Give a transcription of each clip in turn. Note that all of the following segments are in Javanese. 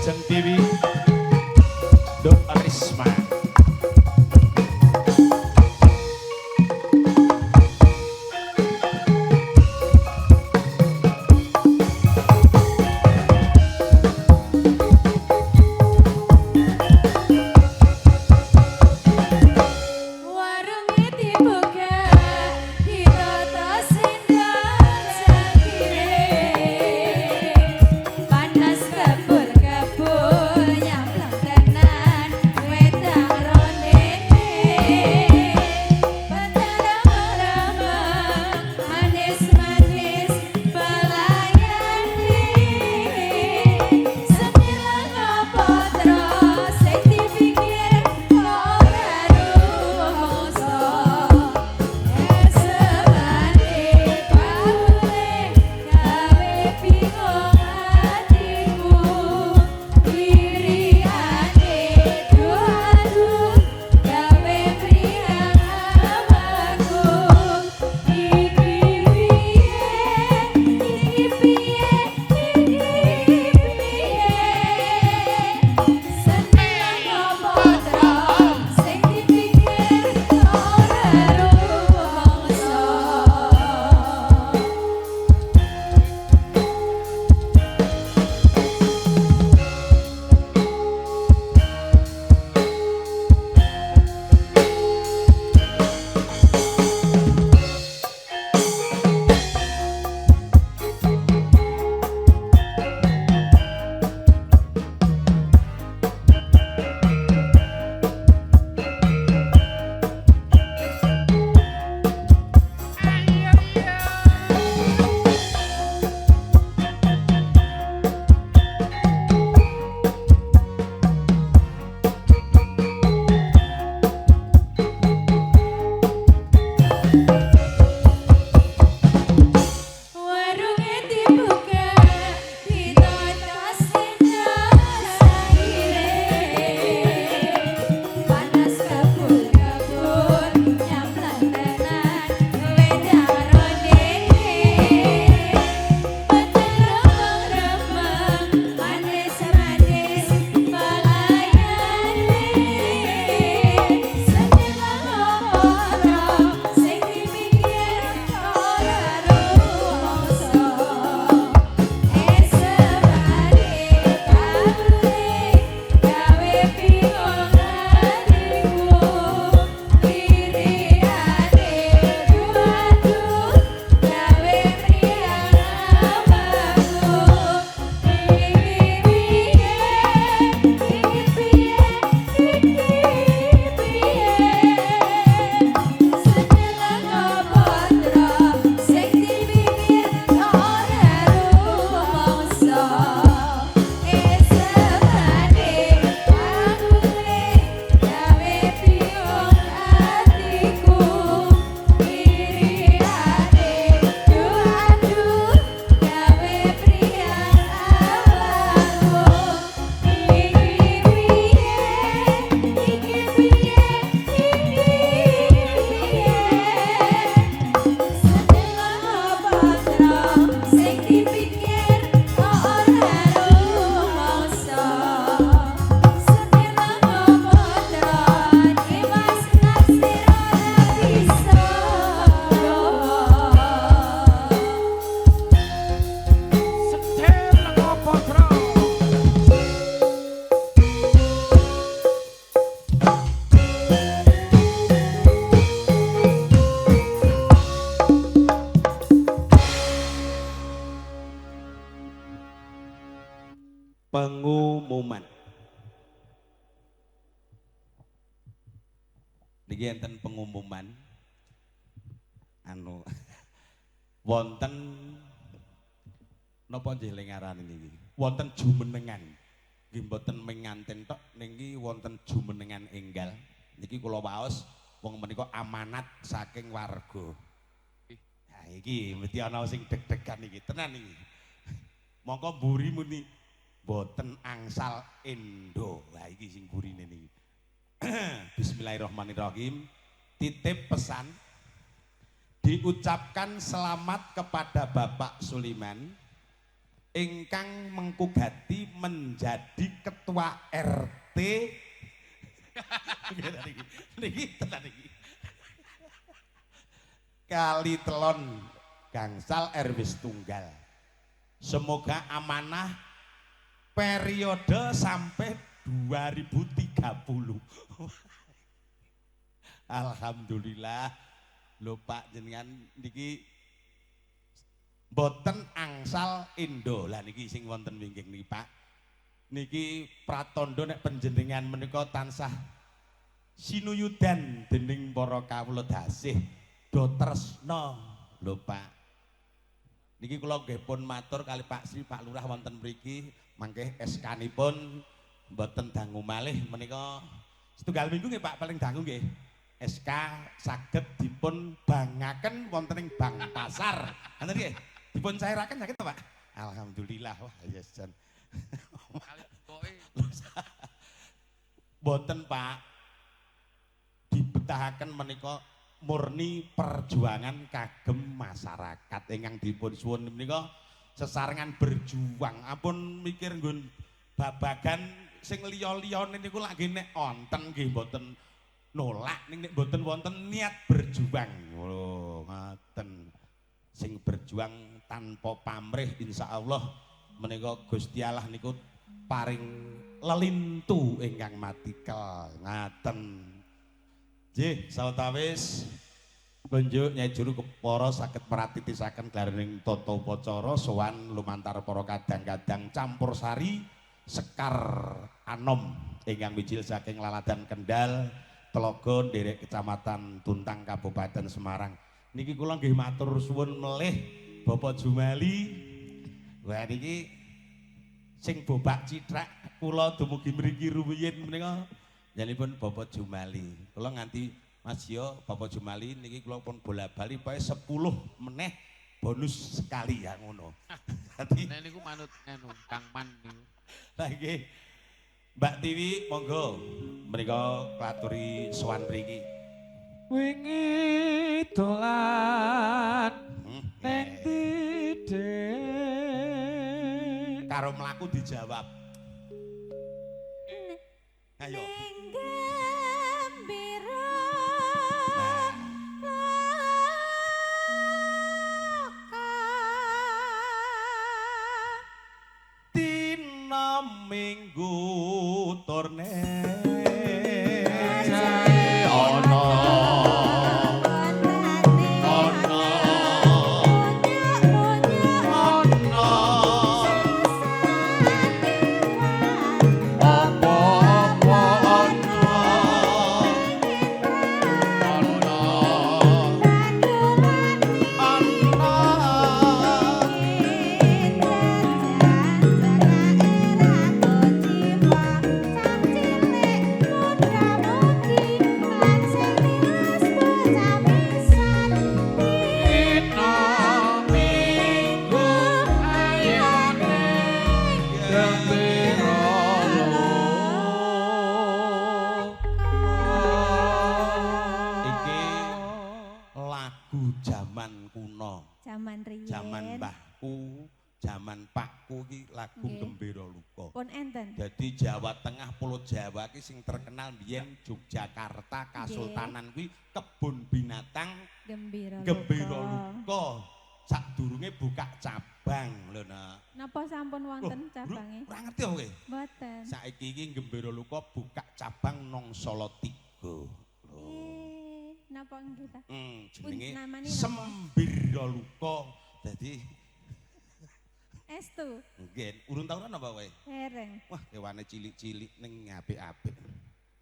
Wilujeng Dewi Dok Risma. Warunge dibuka, ditata sendang sakire. Panas kebul-kebul nyampleng tenan wedang rondene. Petang remeng manis-manis pelayane. Semilang apa sing dipikir kok ora rumangsa. Esemane bakule gawe bingung atiku. Lirikane duh aduh gawe mriyang awakku. Iki piye, iki piye, iki piye. Seneng apa sing dipikir ora rumangsa. Warunge dibuka, ditata sendang saire. Panas kebul-kebul nyampleng tenan wedang rondene. Petang remeng-remeng manis-manis pelayane. Semilang apa sing dipikir ora rumangsa. Esemane bakule gawe bingung atiku. Lirikane duh aduh gawe mriyang awakku. Iki piye, iki piye, iki piye. Sejelang apa sing dipikir ora rumangsa. Esemane bakule gawe bingung atiku. Lirikane duh aduh gawe mriyang awakku. Iki piye, iki piye, iki piye. Sejelang apa sing dipikir ora rumangsa. Sejelang apa Dimas naksir ora bisa gawa. Sedeleng apa, Tro? Pengumuman. Niki enten pengumuman anu wonten napa nggih le ngarani niki? Wonten jumenengan. Nggih mboten menganten tok niki wonten jumenengan enggal. Niki kula waos wong menika amanat saking warga. Nah iki mesti ana sing deg-degan iki, tenan iki. Mongko mburi muni mboten angsal endo. Lah iki sing burine niki. Bismillahirrahmanirrahim. Titip pesan diucapkan selamat kepada Bapak Suliman. Ingkang mengku gati menjadi ketua RT. Niki niki tenan iki. Kali Telon Gangsal RW Tunggal. Semoga amanah periode sampai 2030. Alhamdulillah. Lho, Pak, jenengan niki mboten angsal endo. Lah, niki sing wonten wingking niki, Pak. Niki pratandha nek panjenengan menika tansah sinuyudan dening para kawula dasih do tresna lho, Pak. Niki kula nggih pun matur kali Pak Sri, Pak Lurah wonten mriki, mangke SK-nipun mboten dangu malih menika setunggal minggu nggih, Pak, paling dangu nggih. SK saged dipun bangaken wonten ing bank pasar. Ngoten nggih. Dipun cairaken saged to, Pak? Alhamdulillah. Wah, yes jan. Kali pokoke. Mboten, Pak. Dibetahaken menika murni perjuangan kagem masyarakat ingkang dipun suwun menika sesarengan berjuang. Ampun mikir nggon babagan sing liya-liyane niku lak nggih nek wonten nggih mboten nolak, ning nek mboten wonten niat berjuang. Lho, ngoten. Sing berjuang tanpa pamrih insyaallah menika Gusti Allah niku paring lelintu ingkang matikel. Ngaten. Nggih, sawetawis kunjuk Nyai Juru kepara saged pratitisaken glaraning tata upacara sowan lumantar para kadang-kadang campur sari Sekar Anom ingkang mijil saking Laladan Kendal Telaga nderek Kecamatan Tuntang, Kabupaten Semarang. Niki kula nggih matur suwun melih Bapak Jumali. Wah, niki sing bobak cithak kula dumugi mriki rumiyin menika janipun Bapak Jumali. Kula nganti Mas yo Bapak Jumali niki kula pun bola-bali pokoke 10 meneh bonus sekali ya ngono. Dadi Nek niku manut anu Kang Man niku. Lah nggih. Mbak Tiwi, monggo menika klaturi sowan mriki. Wingi dolan ning titik. Karo mlaku dijawab. Ayo. Ning gembira Nah. loka. Dina Minggu turne Jae ana ana ana apa-apa ana ana ana. Dina Minggu ayane gembira loka. Iki lagu jaman kuno. Jaman riyen. Jaman mbahku, jaman pakku iki lagu Gembira Luka. Pun enten. Jadi Jawa Tengah, Pulau Jawa ki sing terkenal biyen Yogyakarta, Kasultanan kuwi kebun binatang Gembira Gembira Luka. Luka. Sadurunge buka cabang lho, Nak. Napa sampun wonten cabange? Ora ngerti kowe. Mboten. Saiki iki Gembira Luka buka cabang nang Solo 3. Lho. Napa nggih ta? Jenenge Namane napa? Sembira Luka. Dadi Estu. Nggih, urung tau apa kowe? Hereng. Wah, kewane cilik-cilik ning apik-apik.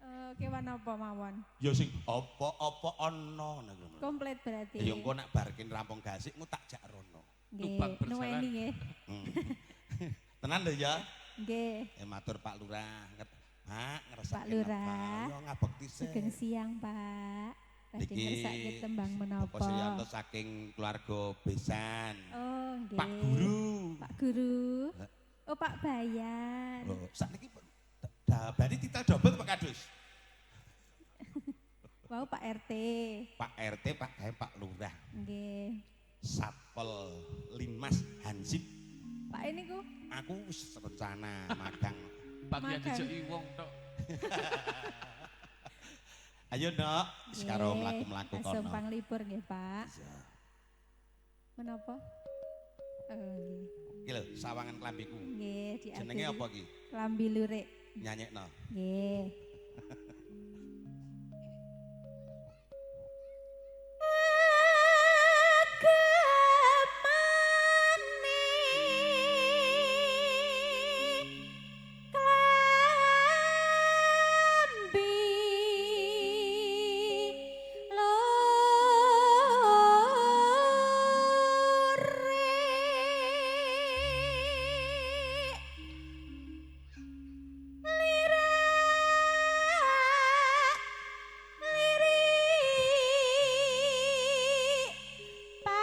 Eh, kewan apa mawon? Ya sing apa-apa ana ngono. Komplit berarti. Ya engko nek barkin rampung gasik engko tak jak rono. Nggih, Tubak berjalan. nuweni nggih. Tenan lho ya. Nggih. Eh, matur Pak Lurah. Pak, ngersake Pak Lurah. Ya ngabekti sih. Sugeng siang, Pak. Badhe Niki ngersake tembang menapa? Bapak Suryanto saking keluarga besan. Oh, nggih. Pak Guru. Pak Guru. Lah. Oh, Pak Bayan. Oh, sakniki berarti titel double Pak Kadus. Mau Pak RT. Pak RT, Pak Gae, Pak Lurah. Nggih. Satpol Linmas Hansip. Pak ini ku niku? Aku wis rencana magang. Bagian Magang. dijeki wong tok. Ayo, Ndok, wis karo Nggih, mlaku-mlaku langsung kono. Panglipur nggih, Pak. Iya. Menapa? Oh, nggih. Iki lho, sawangan klambiku. Nggih, diaturi. Jenenge apa iki? Klambi lurik. Nyanyekno. Nggih.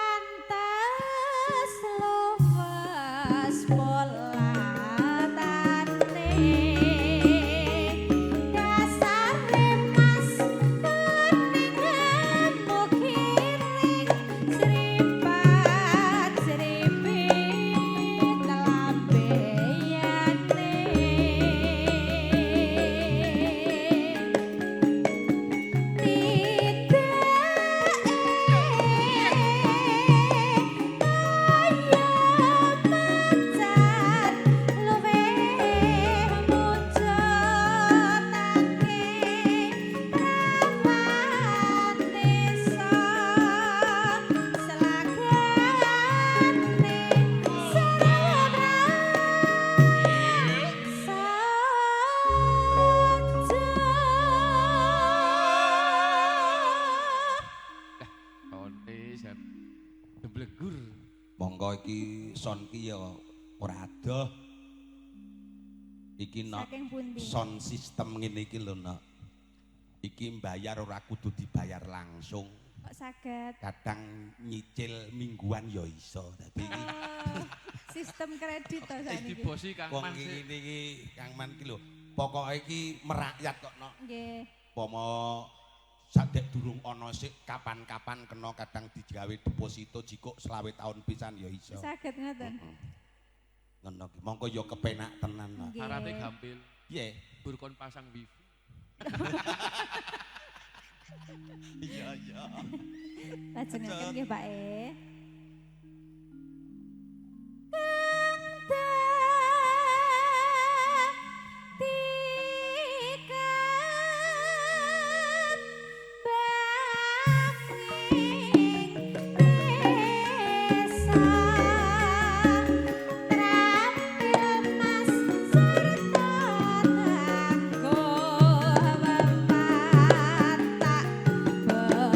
Pantas luwes polatane dasare mas kuning remuk kiring sripat sripit lambeyane. Tonte jan deblegur. Monggo iki son ki ya ora adoh. Iki nok Saking pundi? sound system ngene iki lho, Nok. Iki mbayar ora kudu dibayar langsung. Kok saged? Kadang nyicil mingguan ya iso. Dadi iki Oh, sistem kredit to Wis sakniki. dibosi Kang wong Man sik. ngene iki Kang Man ki lho. Pokoke iki merakyat kok, Nok. Nggih. Pomo sadek durung ana sik kapan-kapan kena kadang digawe deposito jikuk 20 tahun pisan ya iso. Saged ngoten. Ngono ki. Mongko ya kepenak tenan, Nok. Nggih. Syaratnya gampil. Piye? Burkon pasang wifi. Iya, iya. Lajengaken nggih Pak E.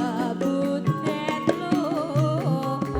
Bebuden lu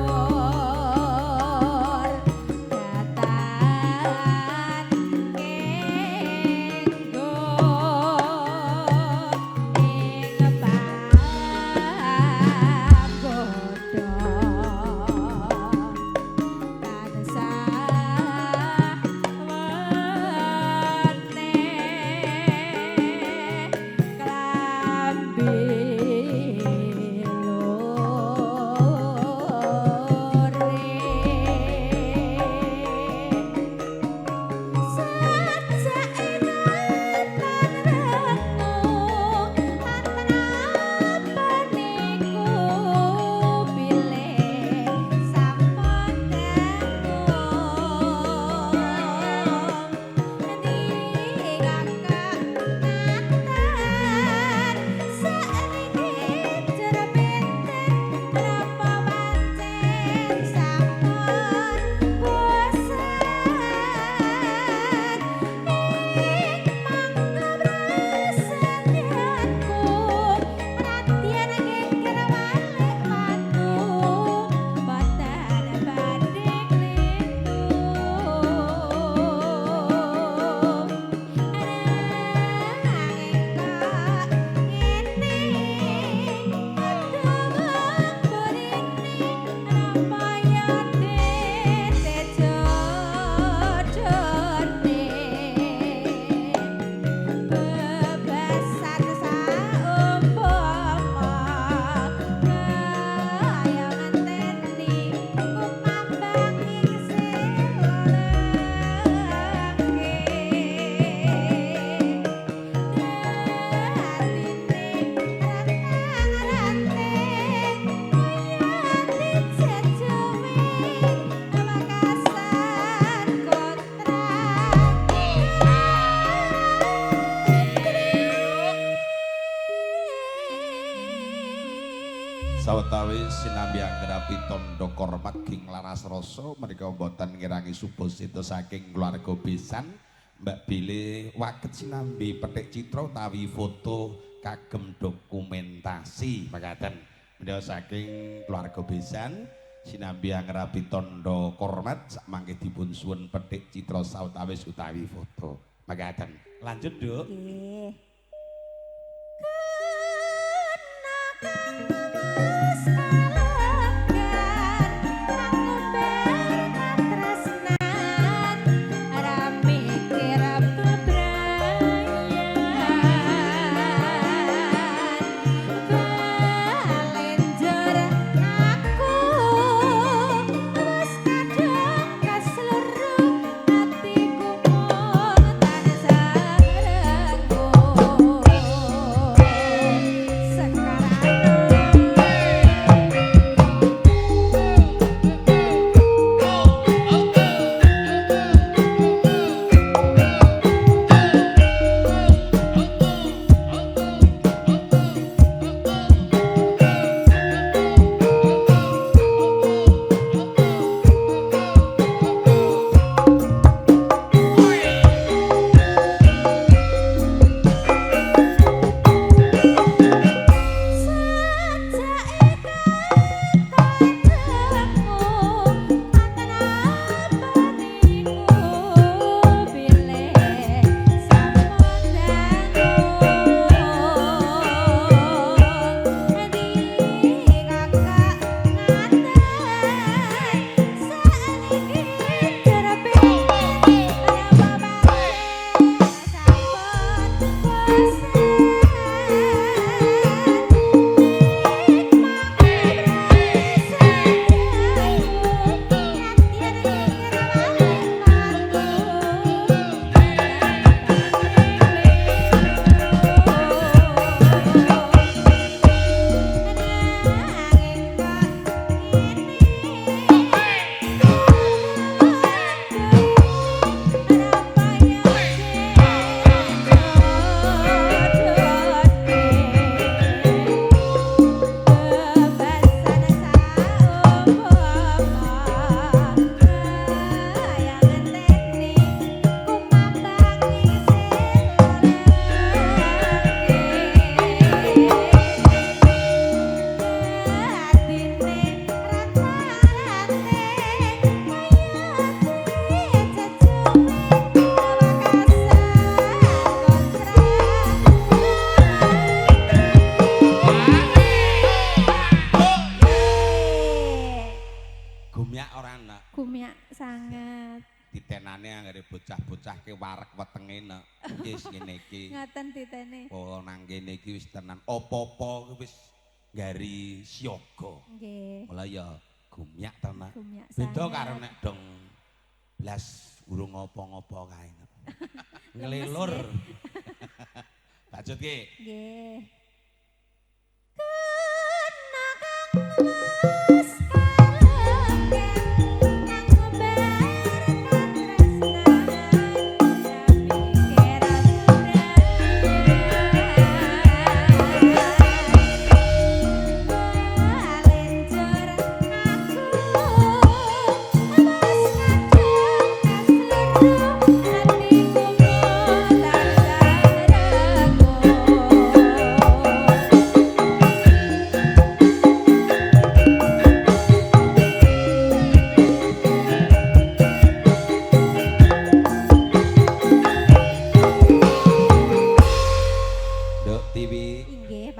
angrapi tandha kormat ging laras rasa menika mboten ngirangi subasita saking keluarga besan Mbak Bile waget sinambi petik citra utawi foto kagem dokumentasi mekaten. Menika saking keluarga besan sinambi angrapi tandha kormat sakmangke dipun suwun petik citra sawetawis utawi foto mekaten. Lanjut, Nduk. Nggih. Gumyak ora nak. Gumyak sangat. Titenane anggere bocah-bocah ke warek wetenge nek wis ngene iki. Ngaten titene. Oh nang kene iki wis tenan apa-apa wis gari siaga. Nggih. Mula ya gumyak tenan. Gumyak sangat. Beda karo nek dong blas urung ngopo-ngopo kae. Ngelilur. Lanjut ki. Nggih.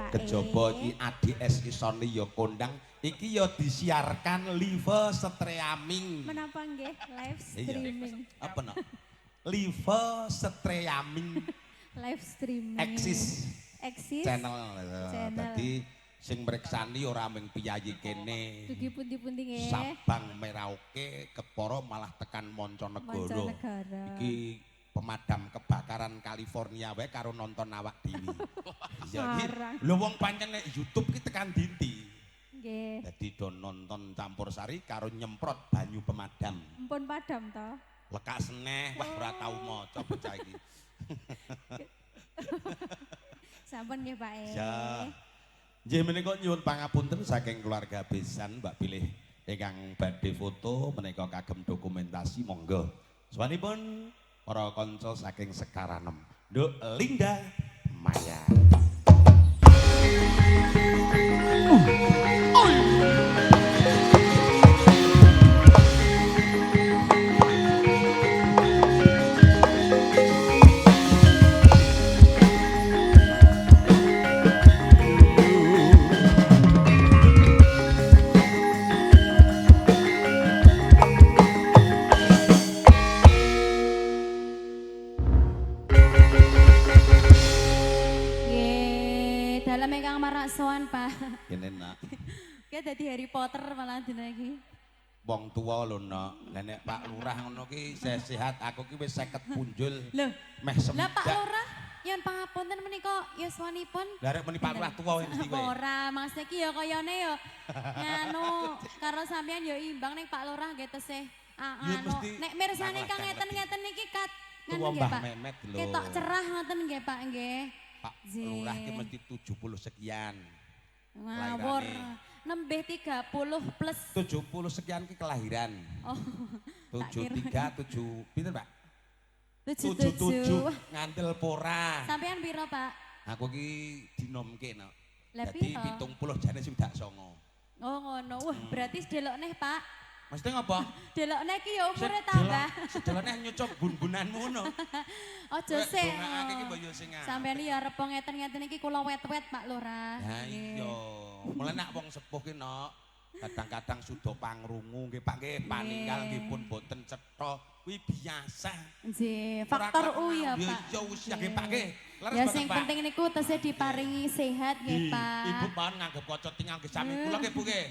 Kejaba iki ADS isone ya kondang, iki ya disiarkan live streaming. Menapa nggih live streaming? Iya. Apa nak? Live streaming. Live streaming. Eksis. Eksis. Channel. Dadi sing mriksani ora mung piyayi kene. Dugi pundi-pundi nggih. Sabang Merauke kepara malah tekan mancanegara. Iki pemadam kebakaran California wae karo nonton awak dhewe. Iya iki lho wong pancen nek YouTube ki tekan dinti. Nggih. Dadi do nonton campur sari karo nyemprot banyu pemadam. Empun padam to. Lekak seneh, wah ora tau maca bocah iki. Sampun nggih Pak E. Ya. Nggih menika nyuwun pangapunten saking keluarga besan Mbak Pilih ingkang badhe foto menika kagem dokumentasi monggo. Sowanipun para kanca saking Sekaranem. Nduk Linda Maya. Nggih, dalem ingkang marak sowan, Pak. Kene nak Kayak dadi Harry Potter malah dina iki. wong tuwa lho nak. Lah nek Pak Lurah ngono ki isih sehat, aku ki wis 50 punjul. Lho, Meh lah Pak semidak. Lurah nyuwun pangapunten menika yuswanipun. Lah rek muni Pak Lurah tuwa mesti kowe. Ora, maksudnya iki ya kayane ya nganu karo sampean ya imbang ning Pak Lurah nggih tesih Ya, nganu. mesti Nek mirsani kang langkah ngeten-ngeten niki kat Tuwa nganu nggih Mbah Pak. Memet lho. Ketok cerah ngoten nggih Pak nggih. Pak Nggih. Lurah ki mesti 70 sekian. Ngawur. Kelairane. Nembih 30 plus. 70 sekian ki kelahiran. Oh. tak kira. 73 7 pinten Pak? 77. 77 ngantil pora. Sampean piro, Pak? Aku ki dinomke no. Lah Dadi piro? 70 jane 69. Oh ngono. Wah, berarti sedelok neh, Pak. Mesti ngopo? Delok neh ki ya umure tambah. Sedelokne nyucup bun-bunanmu ngono. Aja sik. Dongakake ki mbok yo sing apik. Sampeyan iki ya arep ngeten-ngeten iki kula wet-wet Pak Lurah. Ha Nggih. iya. Mulane nek wong sepuh ki nok kadang-kadang suda pangrungu nggih Pak nggih paninggal nggih pun boten cetha kuwi biasa. Nggih, faktor U ya, Ya Pak. iya usia nggih Pak nggih. Leres Ya boten, sing Pak? penting niku tesih diparingi sehat nggih, Pak. Ibu mawon nganggep kaca tinggal nggih sami kula nggih Bu nggih.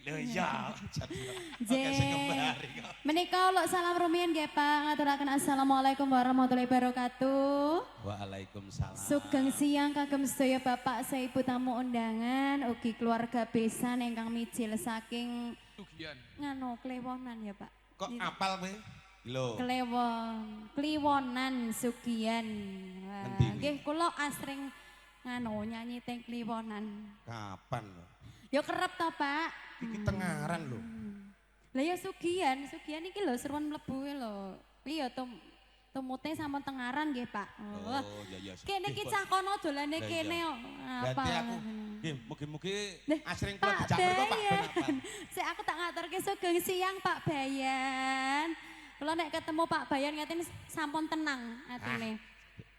Lho iya. Oke Nggih. sing kembari kok. Menika uluk salam rumiyin nggih, Pak. Ngaturaken assalamualaikum warahmatullahi wabarakatuh. Waalaikumsalam. Sugeng siang kagem sedaya Bapak Ibu tamu undangan ugi keluarga besan ingkang mijil saking Sugihan. nganu Kliwonan ya, Pak. Kok apal kowe? Lho. Klewon, Kliwonan Sugian. Wah, Ngendi kuwi? nggih kula asring nganu nyanyi teng Kliwonan. Kapan lho? Ya kerep to, Pak. Iki tengaran lho. Lah ya Sugian, Sugian iki lho seruan mlebu lho. Kuwi ya tumute sampun tengaran nggih, Pak. Oh, iya iya. Kene iki cah kono dolane Lah iya. kene kok. Apa? Berarti aku nggih mugi-mugi Lah, asring kula Pak dijak mriku Pak ben Bayan. apal. Sik aku tak ngaturke sugeng siang Pak Bayan. Kula nek ketemu Pak Bayan ngaten sampun tenang atine.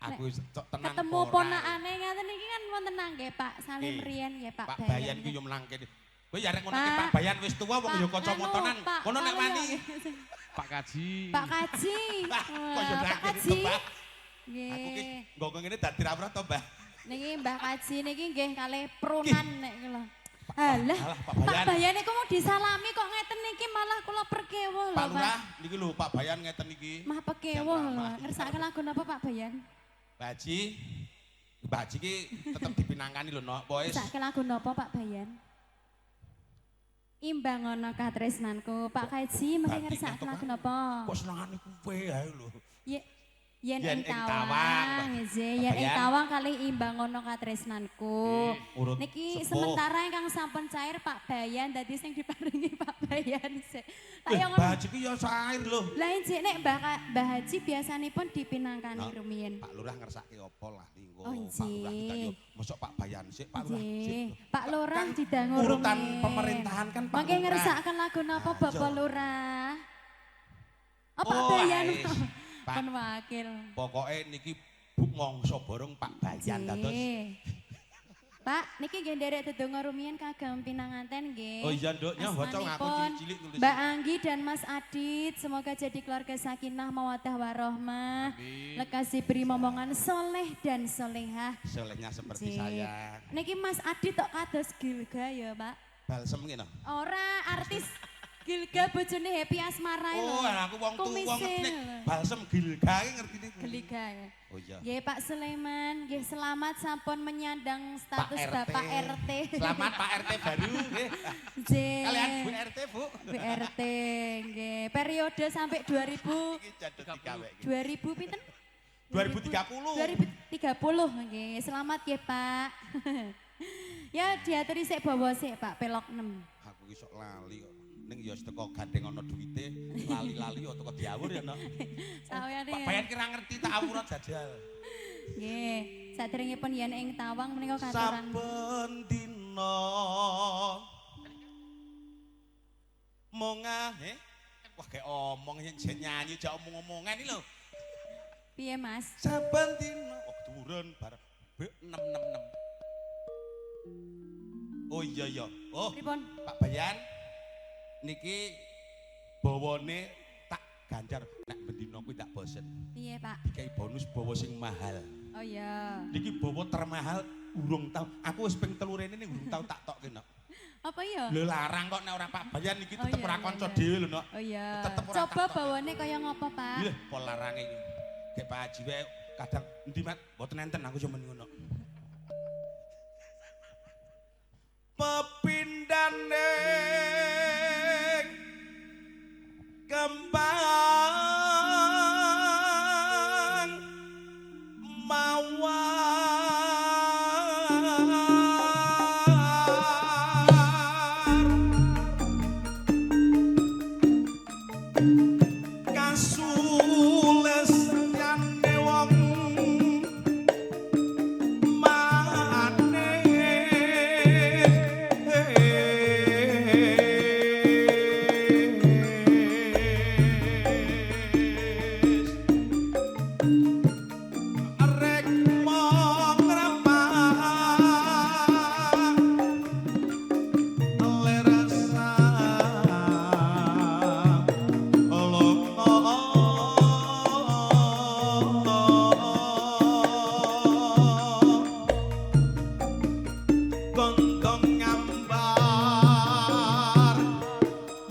Aku wis cok tenang Ketemu apa ora. ponakane ngaten iki kan pun tenang nggih Pak. Salim Nggih. riyen nggih Pak, Pak Bayan ki yo menang kene. Kowe ya arek ngono ki Pak. Pak Bayan wis tuwa wong yo kacamotonan. anu, Pak, Kono nek anu wani. ya. Pak Kaji. Pak Kaji. Pak, kok yo Wah, Pak nang kene Kaji. to, Pak. Aku ki Nggih. nggonggong ngene dadi ra to, Mbah. Niki Mbah Kaji niki nggih kalih prunan nek kula. Alah, Alah, Pak Pak Bayan. Bayan niku mau disalami kok ngeten niki malah kula perkewuh lho, Pak Lurah niki lho Pak Bayan ngeten iki. Mah pekewuh Jam lho. ramah. Ngersakaken lagu napa Pak Bayan? Pak Haji. Pak Haji ki tetep dipinangkani lho, Nok. Pokoke Ngersakaken lagu napa Pak Bayan? Imbang ana katresnanku. Pak Kaji mengke Berarti ngersakaken ngantuk, lagu napa? kok senengane kowe ae lho. Yen Yen ing ing tawang, tawang, nggih, yen ing Bayan. tawang kali imbang ana katresnanku. Urut Niki sepuh. sementara ingkang sampun cair Pak Bayan dadi sing diparingi Pak Bayan sik. Lah Eh, ya Pak ngono. Haji ki ya sair lho. Lah injik nek Mbah Haji biasanipun dipinangkani Nah, rumiyin. Pak Lurah ngersake apa lah linggo. Oh, Pak Lurah nggih. kita yo mosok Pak Bayan sik, Pak Lurah sik. Nggih, Pak Lurah Kan didangu urutan rumiyin. pemerintahan kan Pak Mangke Lurah. ngersakaken lagu napa Ah, Bapak iya. Lurah? Oh, Pak Oh, Bayan. ais. Pak. Pun wakil. Pokoke niki bu mongso borong Pak Bayan dados. Nggih. Pak, niki nggih nderek dedonga rumiyin kagem pinanganten nggih. Oh iya nduk, nyah waca ngaku Asmanipun cilik-cilik nulis. Mbak Anggi dan Mas Adit, semoga jadi keluarga sakinah mawaddah warahmah. Amin. Lekas diberi momongan soleh dan solehah. Solehnya seperti Nggih. saya. Niki Mas Adit tok kados Gilga ya, Pak. Balsem ngene. Ora artis Gilga bojone Happy Asmara lho. Oh, aku wong tuwa Kumise ngerti lho. balsem Gilga ki ngerti niku. Geliga ya. Oh iya. Nggih Pak Sulaiman, nggih selamat sampun menyandang status Pak RT. Bapak RT. Selamat Pak RT baru nggih. Nggih. Kalian Bu RT, Bu. Bu RT nggih. Periode sampai 2000 Iki jadut digawe iki. 2000 pinten? 2030. 2030 nggih. Selamat nggih, Pak. Ya diaturi sik bawa sik Pak pelok 6. Aku ki sok lali kok. Ning ya teko gandeng ana duwite, lali-lali ya teko diawur ya, Nok. Sawene. Pak Bayan kira ngerti tak awur jajal. Nggih, saderengipun yen ing tawang menika katuran. Saben dina mongah, Wah, kayak omong yen nyanyi jak omong-omongan iki lho. Piye, Mas? Saben dina oh turun bar B 666. Oh iya iya. Oh, Pripun? Pak Bayan niki bawane tak ganjar nek bendina kuwi tak bosen. Piye, Pak? Dikai bonus bawa sing mahal. Oh iya. Niki bawa termahal urung tau. Aku wis ping 3 rene ning urung tau tak tokke, Nok. Apa iya? Lho larang kok nek ora Pak Bayan iki Oh, tetep iya, ora iya, kanca iya. dhewe lho, Nok. Oh iya. Tetep ora Coba tak tok. bawane kaya ngopo, Pak? Lho, pol larange iki. Gek Pak Haji wae kadang endi Mat? Mboten enten aku cuma ngono. Pepindane kembang mawar kasulestane wong manis rek mong ngrepah lerasa Gontong ngambar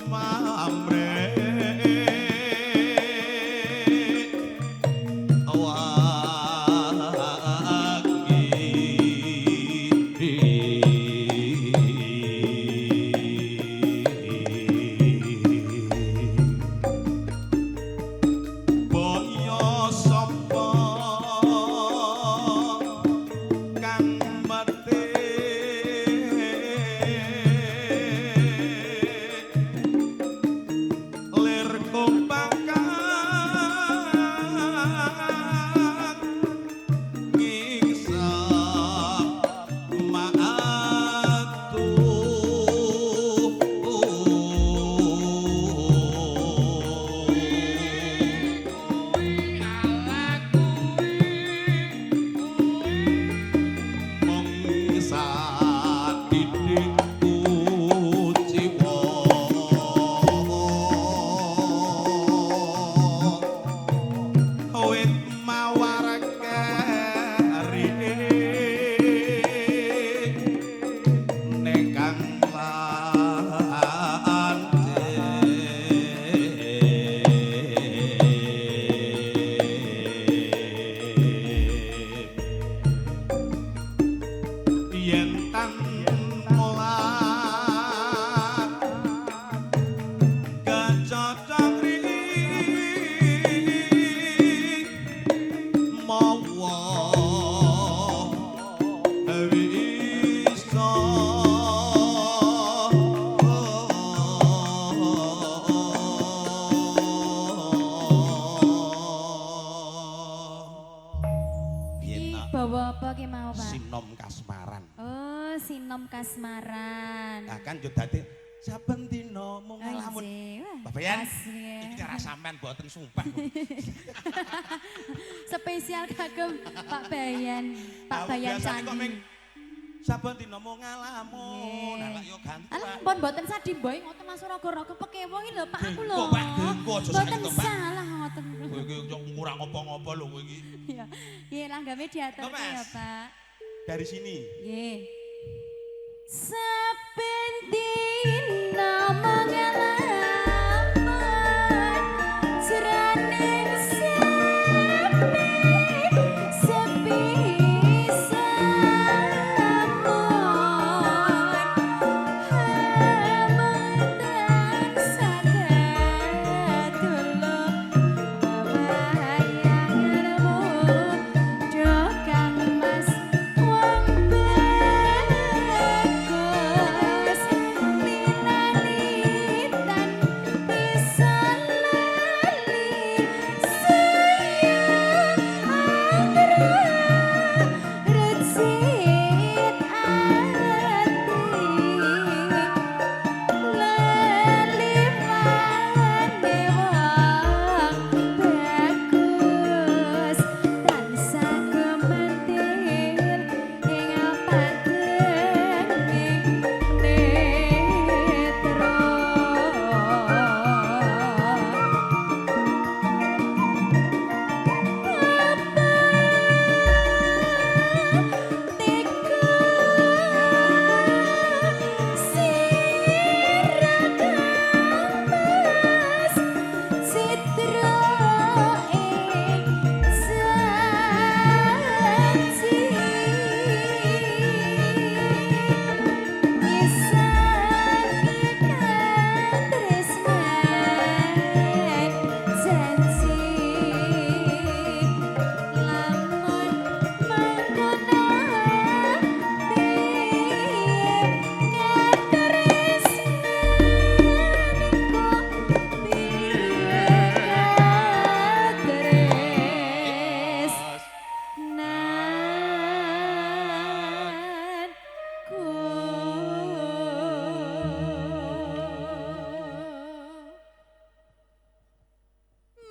mamre wangi. Boyo sapa kang mati lir kumpakang ngingsep maatu. Mung satitik kuciwa wit mawar keri nekang lancip yen tan molat kecocok ri mawa wisa. Iki bawa apa ki mau, Pak? Sinom kasmaran. Oh, sinom kasmaran. Nah kan yo dadi saben dina mung nglamun. Anjir, wah, Pak Bayan, pas, ya. iki cara sampean mboten sumpah. Spesial kagem Pak Bayan, Pak Aku Bayan biasane kok Candi. ming saben dina mung ngalamun. Nggih. Lah yo ganti. Alah Pak. pun mboten sadimboy ngoten langsung raga-raga pekewo iki lho Pak aku lho. Gengko, Pak, gengko, aja Mboten saiki to, Pak. salah ngoten. Kowe iki yo kurang ngopo-ngopo lho kowe iki. Iya. Nggih langgame diaturke Mas. ya, Pak. Dari sini. Nggih. Saben dina mengalaman jroning sepi sepi samun hametan sakaduluk bayanganmu do kang mas wong bayan. Slidra ing janji Ngisake katresnan janji lamun mangkono ati katresnanku piye katresnanku.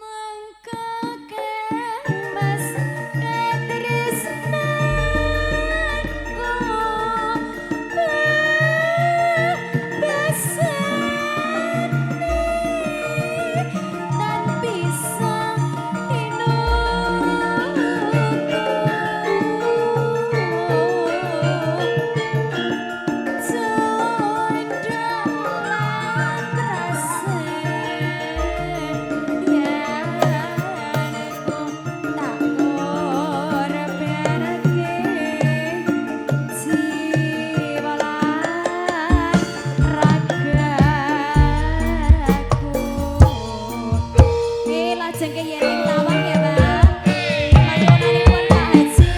Mongko Kang Mas katresnanku besane tan bisa tinuku. Cundang lan prasetyanku tak korbanake jiwa lan ragaku. Lajeng ke yen ing tawang ya, Bang. Panyuwunanipun Pak Haji.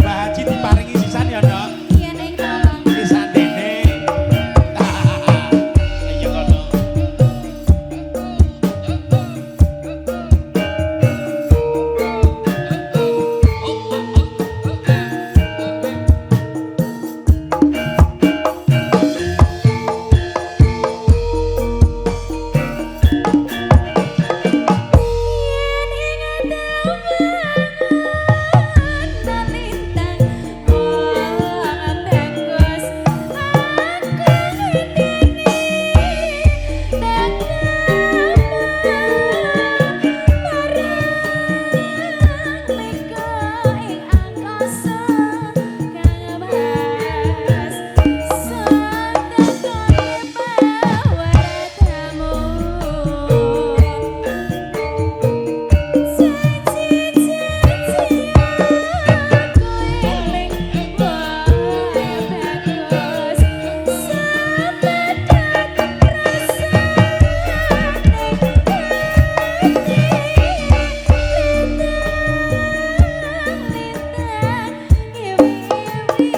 Pak Haji diparingi sisan ya, Dok. Yen ing tawang. Sisan dene. Iya kono. Yen ing tawang lintang wong bagus aku ngenteni marang mega ing angkasa Kang Mas satekane pawartamu. Janji-janji aku eling wae bagus sepedhak rasane ati lintang-lintang ngewi-ewi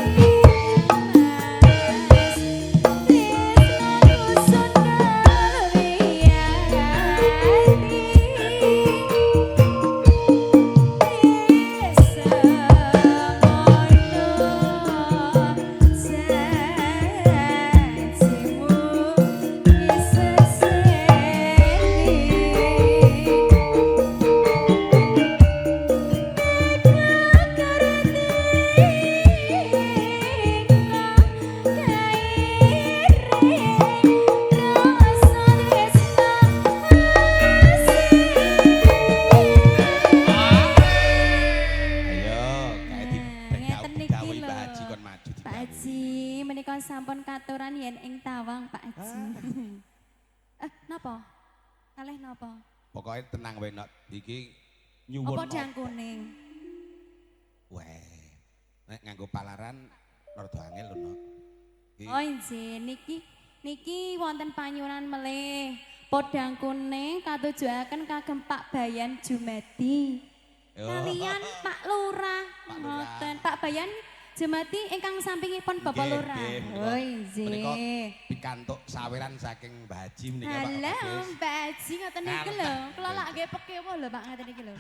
Mas tresnaku sun kalwiyati. Ayo, kae di Ngeten niki didhawuhi lho. Pak Haji kon maju Pak didhawuhi. Haji, menika sampun katuran yen ing tawang Pak Haji. Napa? Kalih napa? Pokoke tenang wae, Nok. Iki nyuwun. Apa dang kuning? Weh. Nek nganggo palaran rada angel lho, Nok. Iki Oh injih, niki niki wonten panyuwunan melih. Podang kuning katujuaken kagem Pak Bayan Jumadi. Yo. Kalian Pak Lurah. Pak Lurah. Ngoten. Pak Bayan Jumadi ingkang sampingipun Bapak Nggih, Lurah. nggih, menika- Oh injih. menika pikantuk saweran saking Mbah Haji menika Pak Halo, Kades. Mbak Haji ngoten niku lho. Kula lak nggih pekewuh lho Pak ngoten niku lho.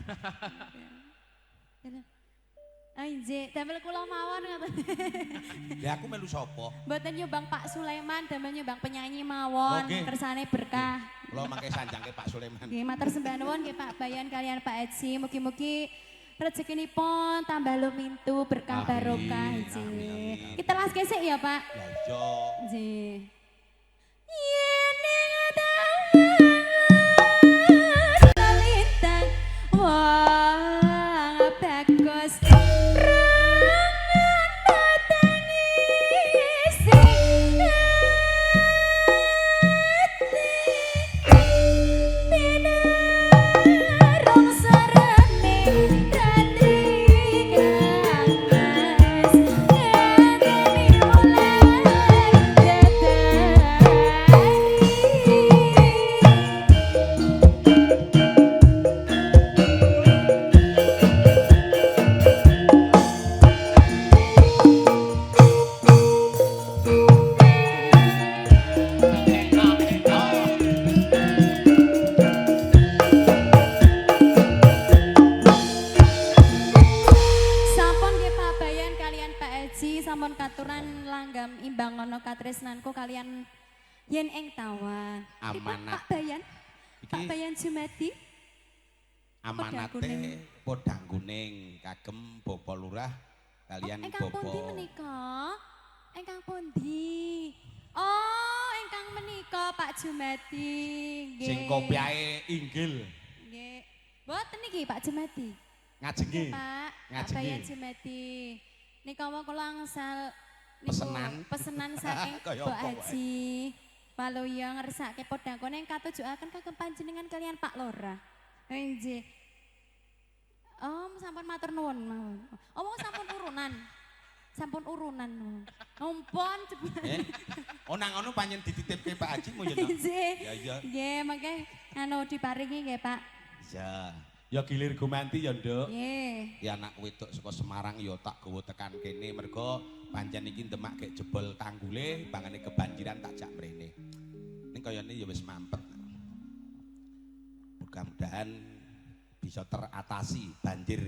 Ah injih, damel kula mawon ngoten. Lah aku melu sapa? Mboten nyumbang Pak Sulaiman, damel nyumbang penyanyi mawon, Oke. kersane berkah. Kula mangke sanjangke Pak Sulaiman. Nggih, matur sembah nuwun nggih Pak Bayan kalian Pak Haji, mugi-mugi rezekinipun tambah lumintu berkah Amin, barokah amin, nggih. amin. Kita las gesek ya Pak. Ya iya. Nggih. Yen ing tawang lintang wong bagus rangan batangi sing ati. Ana katresnanku kalian yen ing tawan. Pripun, Amanat. Pak Bayan? Pak Iki Bayan Jumadi. Amanate kuning. Podang kuning kagem Bapak Lurah kalian Oh, ingkang pundi Bapak menika? Ingkang pundi? Oh, ingkang menika Pak Jumadi. Nggih. Sing kopiahe inggil. Nggih. Mboten niki Pak Jumadi. Ngajenge. Nggih, Pak. Pak Ngajenge. Bayan Jumadi. Nika wau kula angsal niku Pesenan. Pesenan saking Kaya Mbok apa wae. Haji Waluyo ngersake podang kuning katujuaken kagem panjenengan kalian Pak Lurah. Nggih. Oh, sampun matur nuwun mawon. Oh, sampun urunan. Sampun urunan. Ampun jebul. Eh. Oh, nang ngono pancen dititipke Pak Haji mu ya. Nok? Nggih. Ya iya. Nggih, mangke anu diparingi nggih, Pak. Iya. Ya gilir gumanti ya, Nduk. Nggih. Ya anak wedok saka Semarang ya tak gawa tekan kene mergo pancen iki Demak gek jebol tanggule, bangane kebanjiran tak jak mrene. Ning kayane ya wis mampet. Mudah-mudahan bisa teratasi banjir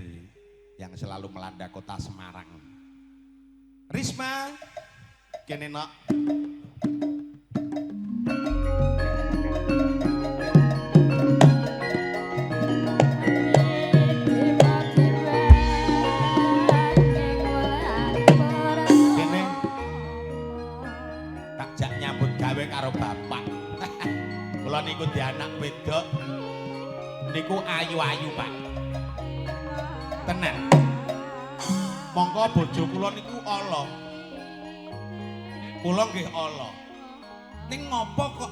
yang selalu melanda kota Semarang. Risma, kene nok. Kene tak jak nyambut gawe karo bapak. Kula niku di anak wedok niku ayu-ayu, Pak. Tenan. Mongko bojo kula niku ala. Kula nggih ala. Ning ngopo kok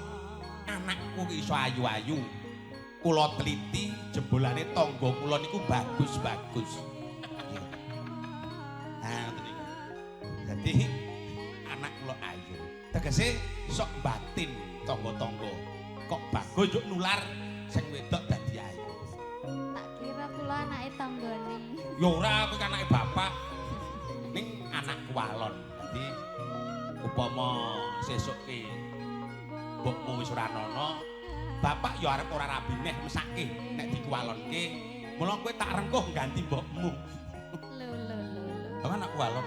anakku ki iso ayu-ayu? Kula teliti jebolane tangga kula niku bagus-bagus. Iya. Nah, ngoten niku. Dadi anak kula ayu. Tegese sok batin tangga-tangga. Kok bagus njuk nular sing wedok dadi ayu. Tak kira kula anake tanggane. Ya ora, kowe kan anake bapak. Ning anakku alon. Dadi upama sesuk ki mbokmu wis ora ana, bapak ya arep ora rabi neh mesake nek dikualonke. Mula kowe tak rengkuh ganti mbokmu. Lho lho lho lho. Apa anakku alon?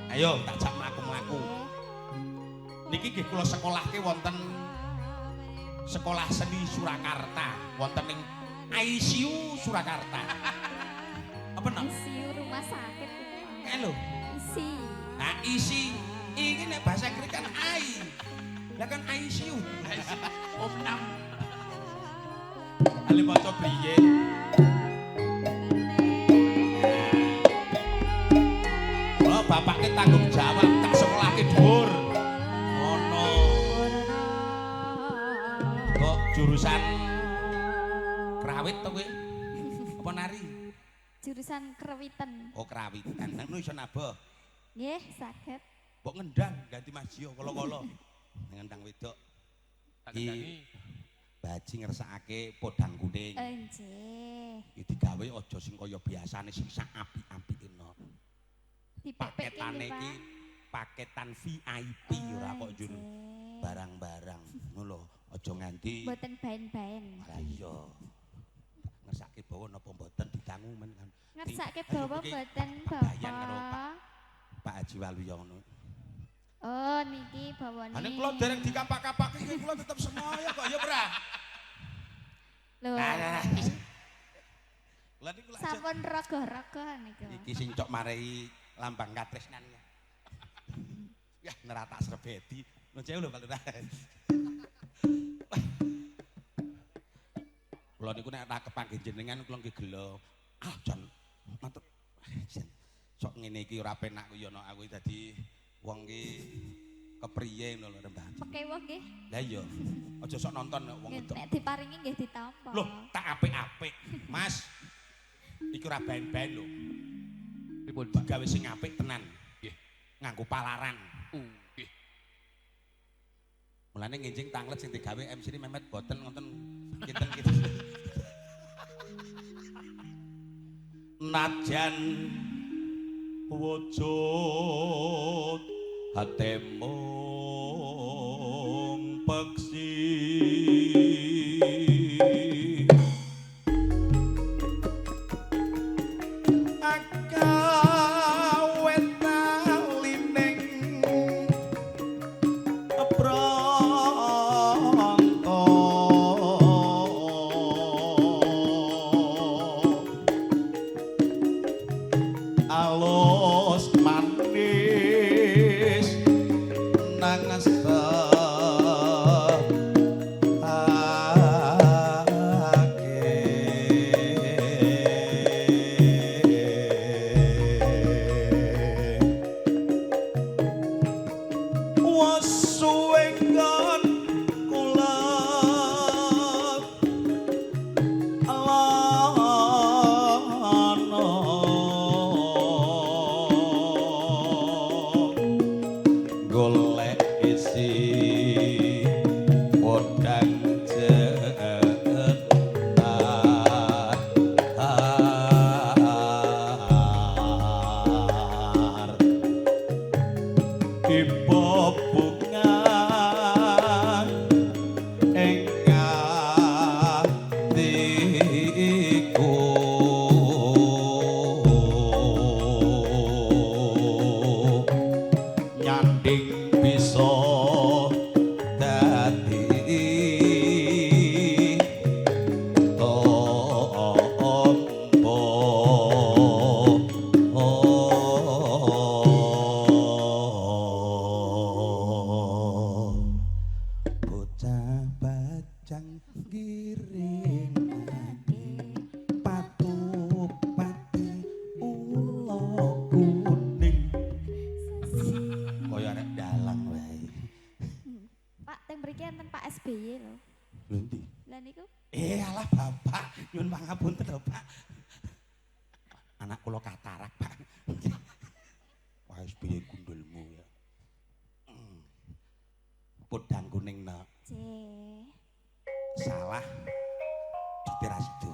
Ayo tak jak mlaku-mlaku. Niki nggih kula sekolahke wonten Sekolah Seni Surakarta, wonten ing ICU Surakarta. Apa nak? ICU rumah sakit itu, Pak. Kae lho. Isi. Nah, isi iki nek bahasa Inggris kan I. Lah kan ICU. Opnam. Ale maca priye? Oh, bapaknya tanggung jawab tak sekolahke dhuwur. Ngono. Kok jurusan krawit to kowe? Apa nari? Jurusan krewitan. Oh, krawitan. Nang iso nabuh. Nggih, saged. Mbok ngendang ganti Mas Gio kala-kala. Ngendang wedok. Tak kendangi. Baji ngersakake podang kuning. Nggih. Iki digawe aja sing kaya biasane sing sak apik-apike no. Dipepeke Paketane nggih, iki Pak. paketan VIP ora kok njur Nggih. barang-barang ngono lho, aja nganti Mboten baen-baen. Lah iya. Ngersake bawa napa mboten didangu men kan. Ngersake Ayo, bawa iki mboten Pak Bayan karo Bapak. Pak Haji Waluyo ngono. Oh, niki bawane. Ane kula dereng dikapak-kapake nggih kula tetep semoyo kok ya ora. Lho. Nah, nah, nah. Lah niku lak Sampun rogoh-rogoh niku. iki sing cok marai lambang katresnan ya. Ya neratak srebeti. Nuwun sewu lho Pak Lurah. Wah. Kula niku nek tak kepanggih jenengan kula nggih gelo. Ah jan matur. Jan sok ngene iki ora penak ku ya nok aku dadi wong ki kepriye ngono lho Mbah. Pekewuh nggih. Lah iya. Aja sok nonton nek wong Nggih, wedok. Nek diparingi nggih ditampa. Loh, tak apik-apik. Mas. Iki ora baen-baen lho. Pripun, Pak? Digawe sing apik tenan. Nggih. Nganggo palaran. Nggih. Mulane nginjing tanglet sing digawe MC ini Mehmet boten ngoten kinten-kinten. Najan wujud hatemu peksi akawet talining Bapak, nyuwun pangapunten lho, Pak. Anak kula katarak, Pak. Wah, wis piye gundulmu ya. Podang kuning nak Nggih. salah diterasido.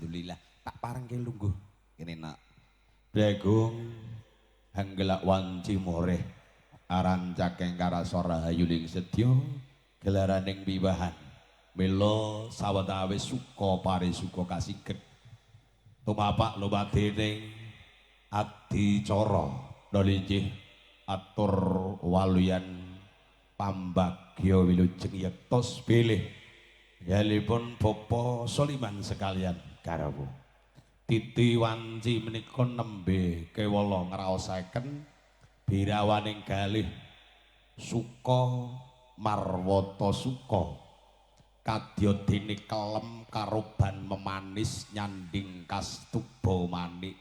Alhamdulillah. Tak parengke lungguh kene nak. Degung hanggelak wanci moreh aran cakeng karasa rahayu ling sedya gelaraning wiwahan. Mila sawetawis suka parisuka kasiget tumapak lumadening adicara nalinjih atur waluyan pambagya wilujeng yektos bilih galipun Bapak Soliman sekalian garwa. Titi wanci menika nembe kewala ngraosaken birawaning galih suka marwata suka kadya dene kelem karoban memanis nyanding kastuba manik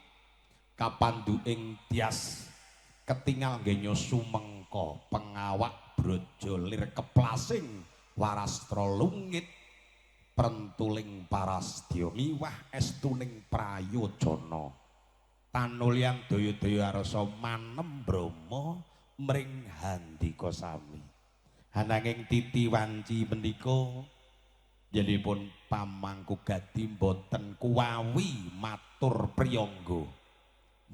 kapanduking tias ketingal nggenya sumengka pengawak braja lir keplasing warastra lungit prentuling parasdya miwah estuning prayojana tanulyan daya-daya arasa manem brama mring handika sami. Ananging titi wanci menika yenipun pamangku gadi mboten kuwawi matur priyangga,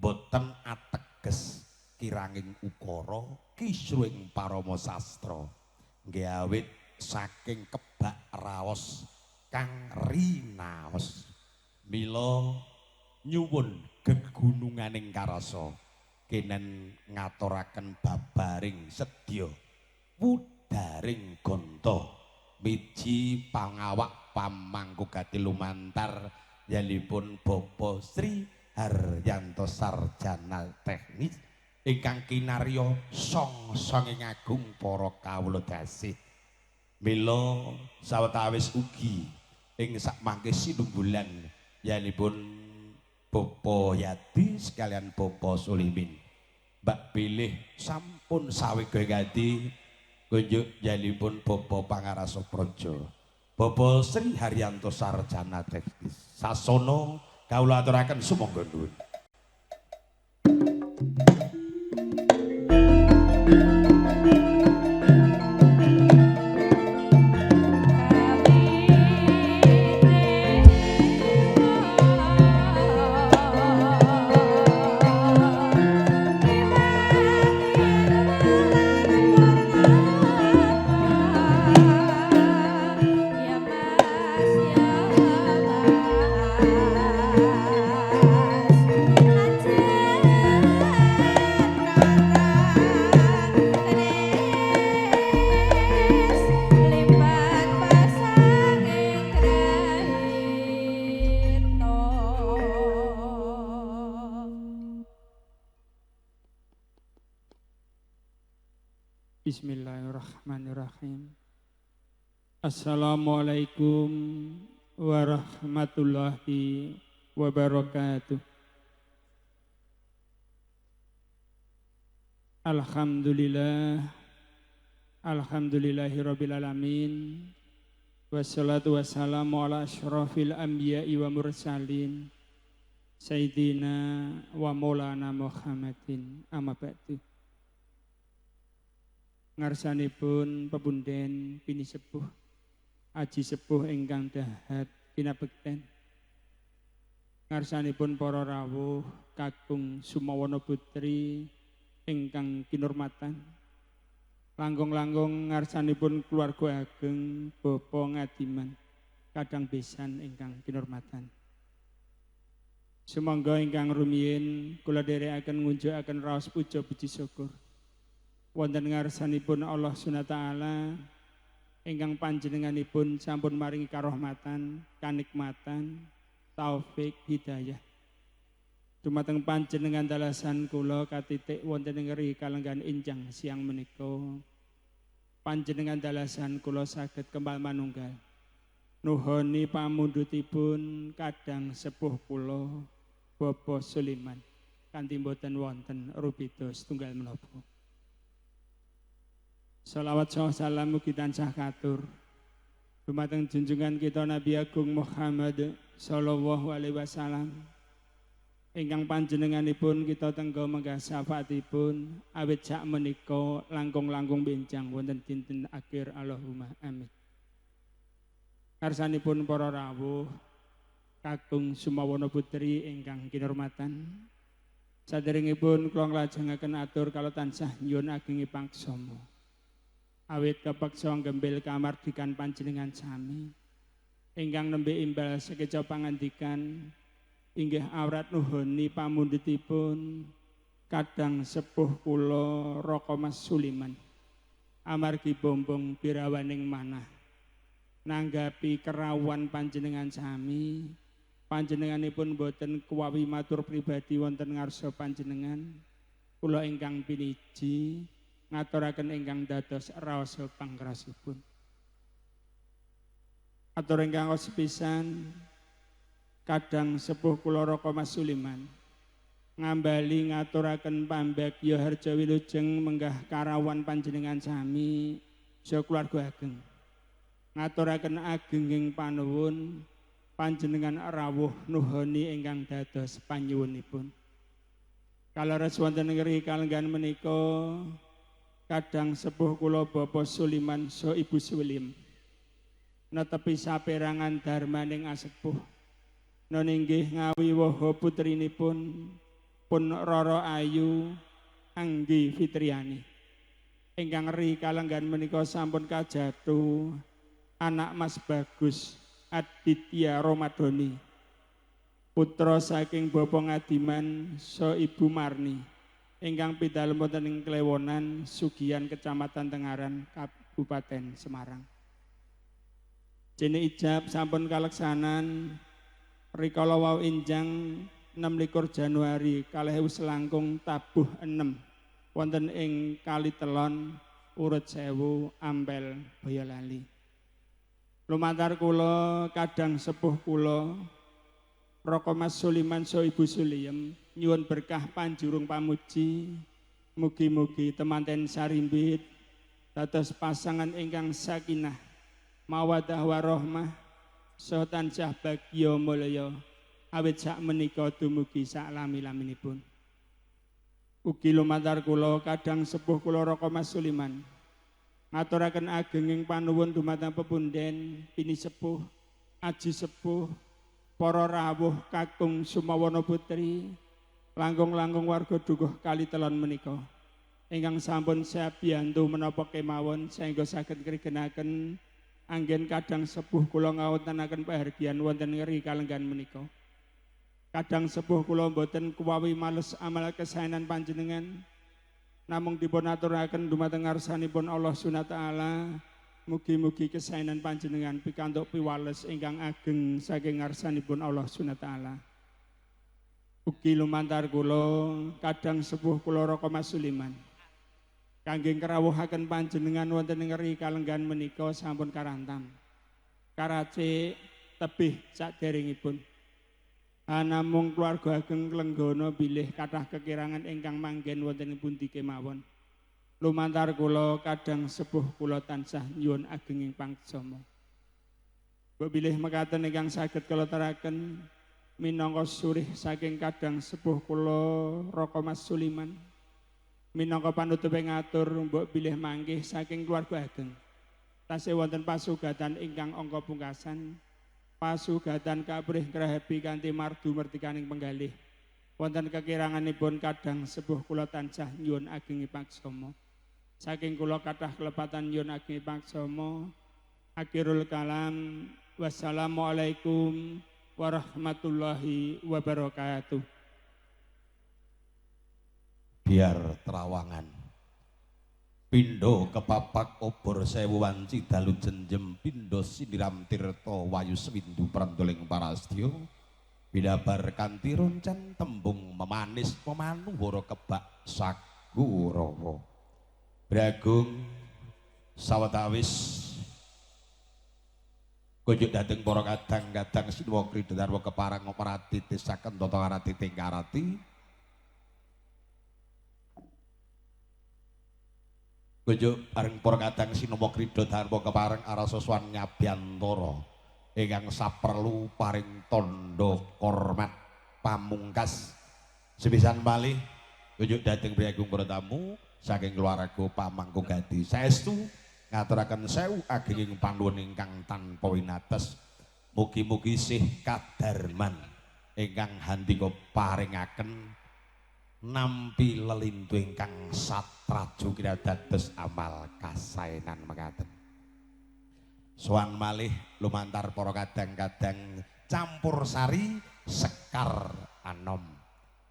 mboten ateges kiranging ukara kisruing parama sastra nggih awit saking kebak raos kang rinaos. Mila nyuwun gegununganing karasa kenen ngaturaken babaring sedya wudaring gonta miji pangawak pamangku gati lumantar yalipun Bapak Sri Haryanto sarjana teknis ingkang kinarya song-songing agung para kawula dasih. Mila sawetawis ugi ing sakmangke sinunggulan yanipun Bapak Yadi sekalian Bapak Sulimin mbak bilih sampun sawega gati kunjuk yanipun Bapak Pangarasa Praja Bapak Sri Haryanto sarjana teknis. Sasana kawula aturaken sumangga nuwun. Bismillahirrahmanirrahim. Assalamualaikum warahmatullahi wabarakatuh. Alhamdulillah, alhamdulillahirabbil alamin. Wassalatu wassalamu ala asyrafil anbiya'i wa mursalin sayyidina wa maulana Muhammadin amma ba'du. Ngarsanipun pepunden pini sepuh aji sepuh ingkang dahat pinabekten. Ngarsanipun para rawuh kakung Sumawana putri ingkang kinurmatan. Langkung-langkung ngarsanipun keluarga ageng Bapak Ngadiman kadang besan ingkang kinurmatan. Sumangga ingkang rumiyin kula dherekaken ngunjukaken raos puja puji syukur wonten ngarsanipun Allah Subhanahu wa taala ingkang panjenenganipun sampun maringi karahmatan, kanikmatan, taufik, hidayah. Dumateng panjenengan dalasan kula katitik wonten ing ngeri kalenggahan injang siang menika. Panjenengan dalasan kula saged kembal manunggal. Nuhoni pamundhutipun kadang sepuh kula Bapak Suliman kanthi mboten wonten rubeda setunggal menapa. Salawat saha salam mugi tansah katur dumateng junjungan kita Nabi Agung Muhammad sallallahu alaihi wasallam ingkang panjenenganipun kita tengga menggah syafaatipun awit sak menika langkung-langkung benjang wonten dinten akhir. Allahumma amin. Karsanipun para rawuh Kakung Sumawana Putri ingkang kinurmatan. Saderengipun kula nglajengaken atur kala tansah nyuwun agengi pangsama. Awit kepeksa nggembil kamardikan panjenengan sami ingkang nembe imbal sekeca pangandikan inggih awrat nuhoni pamundhutipun kadang sepuh kula Raka Mas Suliman amargi bombong birawaning manah nanggapi kerawan panjenengan sami. Panjenenganipun boten kuwawi matur pribadi wonten ngarsa panjenengan, kula ingkang piniji ngaturaken ingkang dados raosa pangrasipun. Atur ingkang sepisan kadang sepuh kula Raka Mas Suliman ngambali ngaturaken pambagya harja wilujeng menggah karawan panjenengan sami saha keluarga ageng. Ngaturaken agenging panuwun panjenengan rawuh nuhoni ingkang dados panyuwunipun. Kaleres wonten ing kalenggahan menika kadang sepuh kula Bapak Suliman saha Ibu Sulim netepi saperangan dharmaning asepuh noninggih ngawiwaha putrinipun pun Rara Ayu Anggi Fitriani ingkang ri kalenggahan menika sampun kajatu anak Mas Bagus Aditya Romadoni putra saking Bapak Ngadiman saha Ibu Marni ingkang pidalem wonten ing Klewonan Sugihan Kecamatan Tengaran Kabupaten Semarang. Jene ijab sampun kaleksanan rikala wau injang 26 Januari 2000 langkung tabuh 6 wonten ing Kalitelon Urut Sewu Ampel Boyolali. Lumantar kula kadang sepuh kula Raka Mas Suliman saha Ibu Suliem nyuwun berkah panjurung pamuji mugi-mugi temanten sarimbit dados pasangan ingkang sakinah mawaddah warahmah saha tansah bagya mulya awit sak menika dumugi sak lami-laminipun. Ugi lumantar kula kadang sepuh kula Raka Mas Suliman ngaturaken agenging panuwun dumateng pepunden pini sepuh, aji sepuh, para rawuh kakung Sumawana Putri, langkung-langkung warga dukuh Kalitelon menika ingkang sampun sabiyantu menapa kemawon saengga saged ngrigenaken anggen kadang sepuh kula ngawontenaken pahargyan wonten ngri kalenggahan menika. Kadang sepuh kula mboten kuwawi males amal kesaenan panjenengan, namung dipun aturaken dumateng ngarsanipun Allah Subhanahu wa taala, mugi-mugi kesaenan panjenengan pikantuk piwales ingkang ageng saking ngarsanipun Allah Subhanahu wa taala. Ugi lumantar kula kadang sepuh kula Raka Mas Suliman kangge ngrawuhaken panjenengan wonten ing ngri kalenggahan menika sampun karantam karacik tebih saderengipun. Anamung keluarga ageng Lenggana bilih kathah kekirangan ingkang manggen wonten ing pundi kemawon. Lumantar kula kadang sepuh kula tansah nyuwun agenging pangsama. Mbok bilih mekaten ingkang saged kula aturaken minangka surih saking kadang sepuh kula Raka Mas Suliman. Minangka panutupe ngatur mbok bilih mangkih saking keluarga ageng. Tasih wonten pasugatan ingkang angka pungkasan. Pasugatan kaprih ngrahabi kanthi mardu mertikaning penggalih. Wonten kekiranganipun kadang sepuh kula tansah nyuwun agengi paksama. Saking kula kathah kelepatan nyuwun agengi paksama. Akhirul kalam, wassalamualaikum warahmatullahi wabarakatuh. Biar terawangan pindo kepapak obor sewu wanci dalu jenjem pindo siniram tirta wayu sewindu prandoling parastya bidabar kanthi roncen tembung memanis memanuwara kebak sagurawa bragung sawetawis kunjuk dhateng para kadang-kadang sinwa krida darwa keparang operati tisaken tata karati tingkarati kunjuk bareng para kadang sinema krida dharma kepareng arasa swan nyabyantara ingkang saperlu paring tandha kormat pamungkas sepisan malih kunjuk dhateng priyagung para tamu saking keluarga Pamangku Gadi saestu ngaturaken sewu agenging panuwun ingkang tanpa winates. Mugi-mugi sih kadarman ingkang handika paringaken nampi lelintu ingkang satrajo kira dados amal kasaenan mekaten. Sowan malih lumantar para kadang-kadang campur sari Sekar Anom.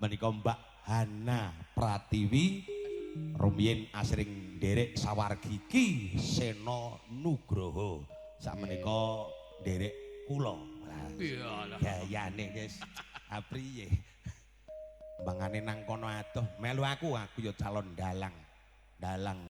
Menika Mbak Hana Pratiwi rumiyin asring nderek sawargi Ki Seno Nugroho. Sakmenika nderek kula. Lah, Iyalah. gayane guys. Apriye? Mangane nang kono adoh melu aku ya calon dalang. Dalang.